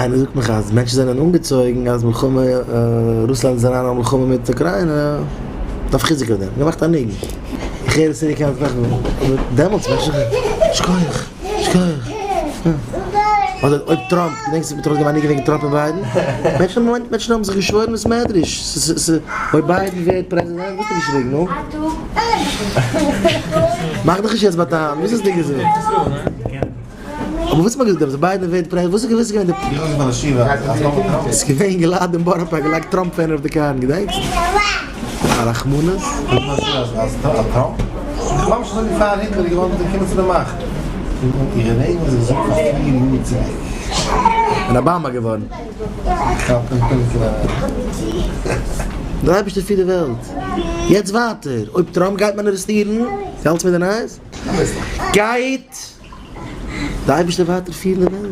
איינער זאגט מיך אז מענטשן זענען אנגעצויגן אז מלחמה רוסלאנד איז אריין אין א מלחמה מיט אוקריינע דארף חיזוק אויף דעם, געמאכט א ניגון, איך הער עס צוריק היינט נאכט אבער דעמאלטס מענטשן שכוח שכוח אדער אויב טראמפ געדענקסט וואס מ'האט ארויסגעגעבן א ניגון וועגן טראמפ און ביידן? מענטשן מענטשן האבן זיך געשוואוירן בית מדרש אויב ביידן ווערט פרעזידענט וואס האסטו געשריגן נו? מאך דיך נישט יעצט באטאן וואס האסטו געזאגט? אבער וואס האט מען געזאגט דעמאלטס? ביידען ווערט פרעזידענט? וואס איז געווען די. ס'איז געווען געלאדענט אין בארא פארק געלייגט טראמפ פענער אויף די קארן געדענקסט? א רחמנות. און אבאמא געווארן. דער אייבערשטער פירט די וועלט. יעצט ווייטער אויב טראמפ גייט מען ארעסטירן, די האלטסט מיט די נייעס? גייט. די אייבערשטער ווייטער פירן די וועלט.